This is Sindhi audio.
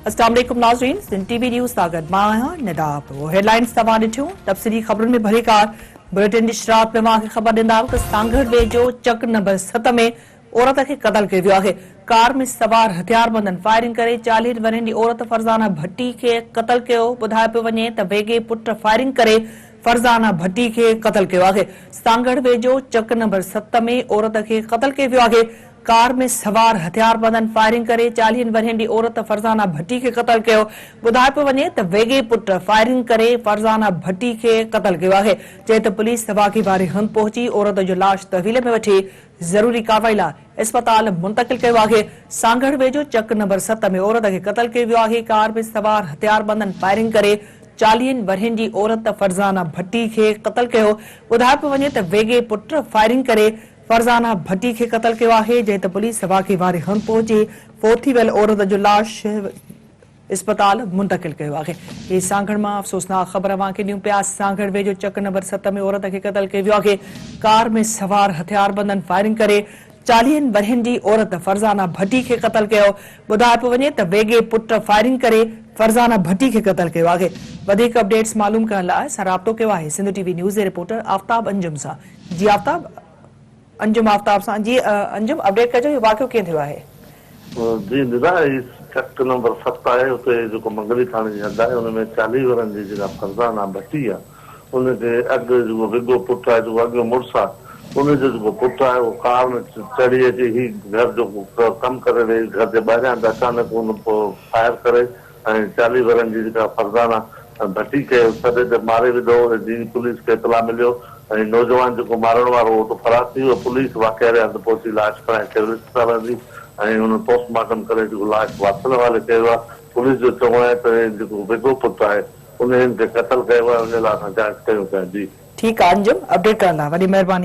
اسلام عليڪم ناظرين سنڌ ٽي وي نيوز سان گڏ مان آهيان ندا ابڙو هيڊلائنز توهان ڏٺيون تفصيلي خبرن ۾ ڀليڪار بليٽن جي شروعات ۾ اوهان کي خبر ڏيندا ته سانگهڙ ويجهو چڪ نمبر 7 ۾ عورت کي قتل ڪيو ويو آهي ڪار ۾ سوار هٿياربندن فائرنگ ڪري 40 ورهين جي عورت فرزانه ڀٽي کي قتل ڪيو ٻڌايو پيو وڃي ته ويڳي پٽ فائرنگ ڪري فرزانه ڀٽي کي قتل ڪيو آهي سانگهڙ ويجهو چڪ نمبر 7 ۾ عورت کي قتل ڪيو ويو آهي ڪار ۾ سوار هٿياربندن فائرنگ ڪري چاليهن ورهين جي عورت فرزانه ڀٽي کي قتل ڪيو. ٻڌايو پيو وڃي ته ويڳي پٽ فائرنگ ڪري فرزانه ڀٽي کي قتل ڪيو آهي، جنهن تي پوليس واقعي واري هنڌ پهچي عورت جو لاش تحويل ۾ وٺي ضروري ڪارروائي لاء اسپتال منتقل ڪيو آهي. سانگهڙ ويجهو چڪ نمبر 7 ۾ عورت کي قتل ڪيو ويو آهي، ڪار ۾ سوار هٿياربندن فائرنگ ڪري چاليهن ورهين جي عورت فرزانه ڀٽي کي قتل ڪيو. ٻڌايو پيو وڃي ته ويڳي پٽ فائرنگ ڪري فرزانه ڀٽي کي قتل ڪيو آهي، جنهن تي پوليس واقعي واري هنڌ پهچي فوت ٿي ويل عورت جو لاش اسپتال منتقل ڪيو آهي. هي سانگهڙ مان افسوسناڪ خبر اوهان کي ڏيون پيا، سانگهڙ ويجهو چڪ نمبر 7 ۾ عورت کي قتل ڪيو ويو آهي، ڪار ۾ سوار هٿياربندن فائرنگ ڪري چاليهن ورهين جي عورت فرزانه ڀٽي کي قتل ڪيو، ٻڌايو پيو وڃي ته ويڳي پٽ فائرنگ ڪري فرزانه ڀٽي کي قتل ڪيو آهي. وڌيڪ اپڊيٽس معلوم ڪرڻ لاء اسان رابطو ڪيو آهي سنڌ ٽي وي نيوز جي رپورٽر آفتاب انجم سان. جي آفتاب انجم آفتاب سان جي انجم اپڊيٽ ڪجو هي واقعو ڪيئن ٿيو آهي. جي دادا هي چڪ نمبر 7 آهي اتي جيڪو منگلي ٿاڻي جي حد آهي ان ۾ 40 ورهن جي جيڪا فرزانه ڀٽي آهي ان کي اڳ جيڪو وڳو پٽ آهي جيڪو اڳيون مڙس آهي ان جو جيڪو پٽ آهي اهو ڪار ۾ چڙهي اچي هي گهر جو ڪم ڪري رهي گهر جي ٻاهريان ته اچانڪ ان فائر ڪري ۽ 40 ورهين جي جيڪا فرزانه ڀٽي کي ٿڏي تي ماري وڌو جي پوليس کي اطلاع مليو ۽ نوجوان جيڪو مارڻ وارو هو ته فرار ٿي ويو پوليس واقعي واري هنڌ پهچي لاش کڻائي سول اسپتال آندي ۽ ان پوسٽ مارٽم ڪري جيڪو لاش وارثن حوالي ڪيو ويو آهي پوليس جو چوڻ آهي ته جيڪو ويڳو پٽ آهي ان هن کي قتل ڪيو آهي ان لاء اسان جاچ ڪيون پيا جي. ٺيڪ آ انجم اپڊيٽ ڪرڻ لاء وڏي مهرباني.